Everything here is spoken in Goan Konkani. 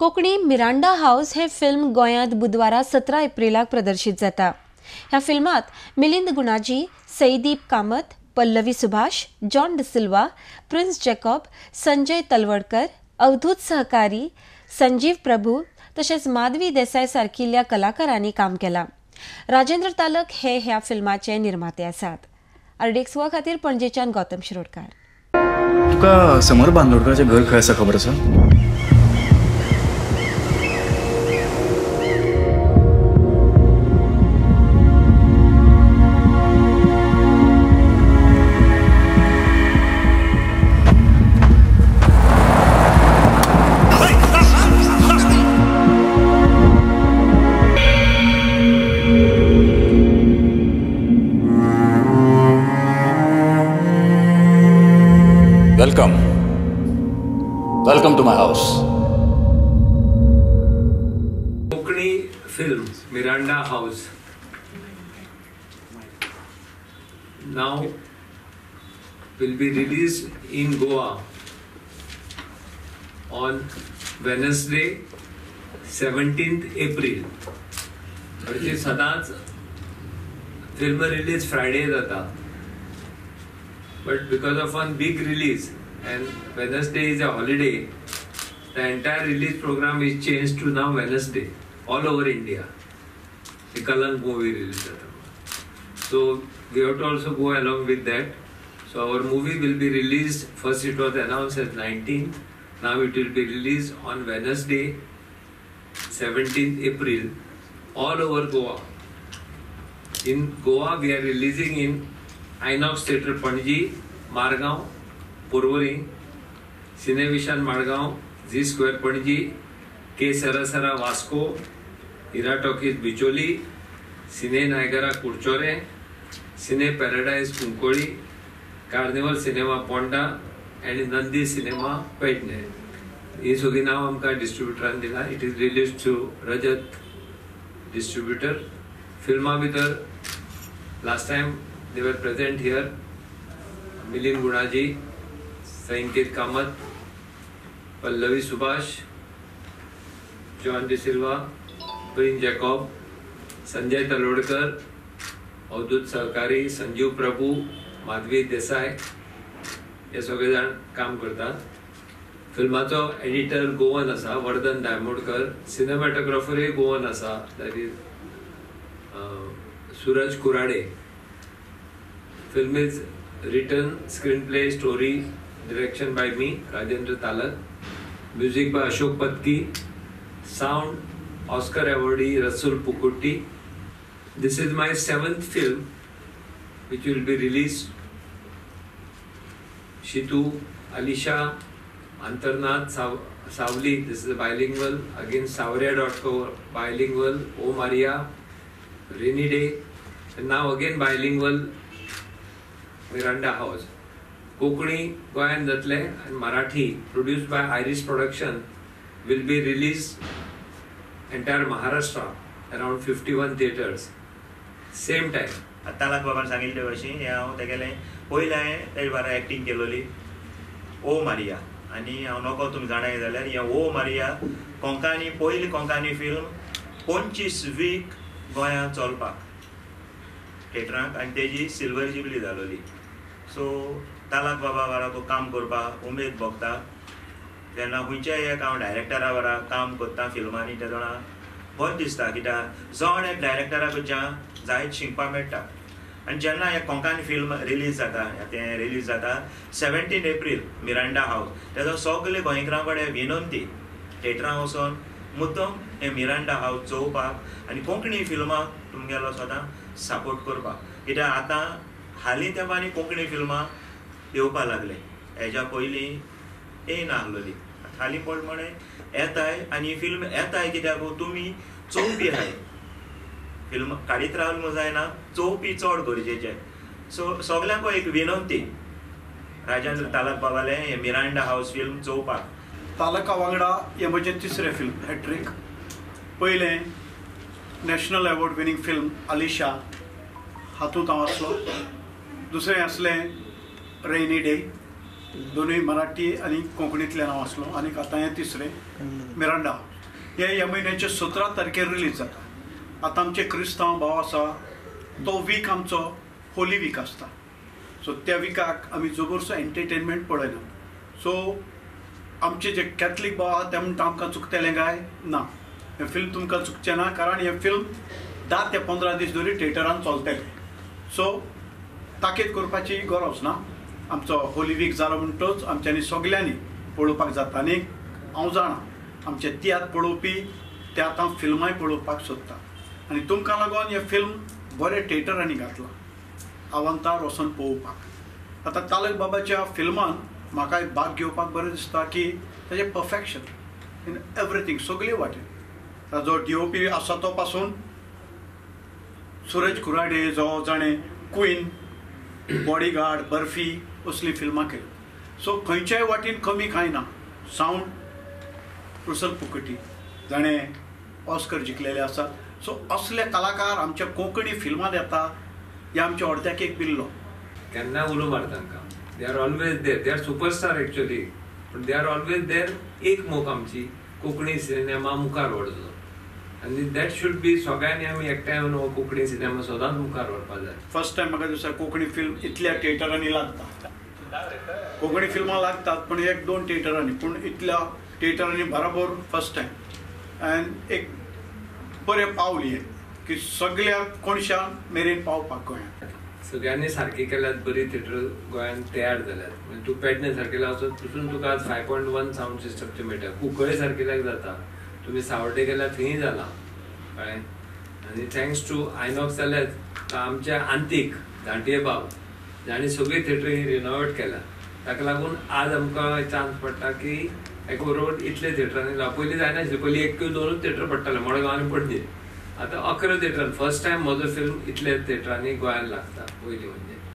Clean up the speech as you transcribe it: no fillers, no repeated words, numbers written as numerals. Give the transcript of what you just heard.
कोंकणी मिरांडा हाऊस हे फिल्म गोंयांत बुधवारा 17 एप्रिलाक प्रदर्शीत जाता. ह्या फिल्मात Milind Gunaji, सईदीप Kamat, Pallavi Subhash, John D'Silva, prince Jacob, Sanjay Talwadkar, Avadhoot सहकारी, संजीव प्रभू तशेंच माधवी देसाय सारकिल्ल्या कलाकारांनी काम केलां. राजेंद्र तालक हे ह्या फिल्माचे निर्माते आसात. आरडीएक्स गोवा खातीर पणजेच्यान गौतम शिरोडकार. तुका समर बांदोडकराचें घर खंय आसा खबर आसा? Welcome. Welcome to my house. Konkani film Miranda House now will be released in Goa on Wednesday 17th April. म्हणजे सदांच फिल्म रिलीज फ्रायडे जाता, but because of one big release and Wednesday is a holiday, the entire release program is changed to now Wednesday all over India. The Kalank movie release. So we have to also go along with that. So our movie will be released, first it was announced as 19th, now it will be released on Wednesday 17th April all over Goa. In Goa we are releasing in Inox Theatre Panaji, Margao, Porvorim, Cinevision Margao, Zee Square Panaji, K Sarasara Vasco, Hira Talkies Bicholim, Cine Niagara Curchorem, Cine Paradise Cuncolim, Carnival Cinema Ponda and Nandi Cinema Pedne. ही सगळीं नांव आमकां डिस्ट्रिब्युटरान दिलां. It is release through Rajat distributor. फिल्मा भितर last time they were present here Milind Gunaji, Sainket Kamat, Pallavi Subhash, John D'Silva, Prince Jacob, Sanjay Talodkar, Avadhoot Sahakari, Sanjeev Prabhu, Madhavi Desai हे सगळे जाण काम करतात. फिल्माचो एडिटर गोवन आसा, वर्धन दायमोडकर. सिनेमॅटोग्राफरूय गोवन आसा, that is Suraj Kurade. Film is written, screenplay, story, direction by me, Rajendra Talak. Music by Ashok Patki. Sound, Oscar awardee Resul Pookutty. This is my 7th film which will be released. Shitu, Alisha, Antarnath, Savli, this is a bilingual, again Savarya.co, bilingual, O Maria, Rainy Day, and now again bilingual, Miranda House. Konkani गोंयांत जातले आनी Marathi produced by Iris Production will be released entire Maharashtra around 51 theatres same time. Talak बाबान सांगिल्ले भशेन हें हांव तेगेलें पयलें हांवें तेजे बारा एक्टींग केलोली ओ मारिया. आनी हांव नको तुमी जाणाय जाल्यार हें ओ मारिया कोंकणी पयली कोंकणी फिल्म 25 वीक गोंयांत चलपाक थिएटरांक आनी तेजी सिल्वर जुबली जालोली. सो तालक बाबा बारा काम करपाक उमेद भोगता तेन्ना खंयच्याय एक हांव डायरेक्टरा बारा काम करता फिल्मांनी तेदोणा बरें दिसता, कित्याक जण एक डायरेक्टरा कडच्यान जायत शिकपाक मेळटा. आनी जेन्ना हें कोंकणी फिल्म रिलीज जाता, तें रिलीज जाता 17 एप्रील मिरांडा हावस, तेजो सगळे गोंयकारां कडेन विनंती थिएटरां वचोन मुद्दम हें मिरांडा हावस चोवपाक आनी कोंकणी फिल्माक तुमगेलो सदां सपोर्ट करपाक, कित्याक आतां हालीं तेंपांनी कोंकणी फिल्मां येवपाक लागले, हेज्या पयलीं येयनासलोली. हालीं प्रमाणे येताय आनी फिल्म येताय कित्याक तुमी चोवपी आहाय, फिल्म काडीत रावल म्हूण जायना, चोवपी चड गरजेचें. सो सगल्यांक एक विनंती राजेंद्र तालक बाबालें हें मिरांडा हावस फिल्म चोवपाक. तालका वांगडा हें म्हजें तिसरें फिल्म हॅट्रीक. पयलें national award winning film Alisha, हातूंत हांव आसलो. दुसरें आसलें रेनी डे. दोनूय मराठी आनी कोंकणींतल्यान हांव आसलो आनी आतां हें तिसरें मिरांडा हावस हें ह्या म्हयन्याचे 17 तारखेर रिलीज जाता. आतां आमचे क्रिस्तांव भाव आसा तो वीक आमचो होली वीक आसता. सो त्या विकाक आमी जबरसो एंटरटेनमेंट पळयना. सो आमचे जे कॅथलीक भाव आहा ते म्हणटा आमकां चुकतलें काय ना, हें फिल्म तुमकां चुकचें ना, कारण हें फिल्म 10 ते 15 दीस दरी थिएटरान चलतलें. सो ताकीद करपाची गरज ना. आमचो होली वीक जालो म्हणटच आमच्यांनी सगल्यांनी पळोवपाक जाता. आनी हांव जाणा आमचे तियात्र पळोवपी ते आतां फिल्मांय पळोवपाक सोदता आनी तुमकां लागून हें फिल्म बरें थिएटरांनी घातलां आवांतार वचून पळोवपाक. आतां तालक बाबाच्या फिल्मान म्हाका भाग घेवपाक बरें दिसता की ताजें परफेक्शन इन एवरीथींग सगळे वाटेन ताजो DOP आसा तो पासून सुरज कुराडे जो जाणें क्वीन, बॉडीगार्ड, बर्फी असली फिल्मां केली. सो खंयच्याय वाटेन कमी कांय ना. सावंड रुसल पुकटी जाणें ऑस्कर जिखलेले आसात. सो असले कलाकार आमच्या कोंकणी फिल्मांत येता हे आमच्या अर्द्याक एक बिल्लो. केन्ना उलो मारता तांकां, they are always there, they are superstar actually, पूण they are always there. एक मोख आमची कोंकणी सिनेमा मुखार व्हरचो आनी that should be सगळ्यांनी आमी एकठांय येवन हो कोंकणी सिनेमा सदांच मुखार व्हरपाक जाय. फर्स्ट टायम म्हाका दिसता कोंकणी फिल्म इतल्या थिएटरांनी लागता. कोंकणी फिल्मां लागतात पूण 1-2 थिएटरांनी, पूण इतल्या थिएटरांनी बरोबर फर्स्ट टायम. आनी एक बरें पावल हें की सगळ्या कोणशा मेरेन पावपाक गोंयांत सगळ्यांनी सारकी केल्यात. बरी थिएटर गोंयांत तयार जाल्यात. म्हणजे तूं पेडणे सारकेल्या वचत पसून तुका आज 5.1 सावंड सिस्टमचे मेळटा. कुंकळे सारकेल्याक जाता, तुमी सावड्डे गेल्यार थंय जालां, कळ्ळें. आनी thanks to INOX जाल्यार आमच्या आंतीक दांटिये बाब जांणी सगळीं थिएटर ही रिनोवेट केल्या, ताका लागून आज आमकां चान्स पडटा की एका बरोबर इतले थिएटरांनी लाव. पयलीं जायनाशिल्लें, पयलीं 1 किंवा 2 थिएटर पडटालें मडगांव आनी पणजे. आतां 11 थिएटरान फर्स्ट टायम म्हजो फिल्म इतले थिएटरांनी गोंयांत लागता पयलीं म्हणजे.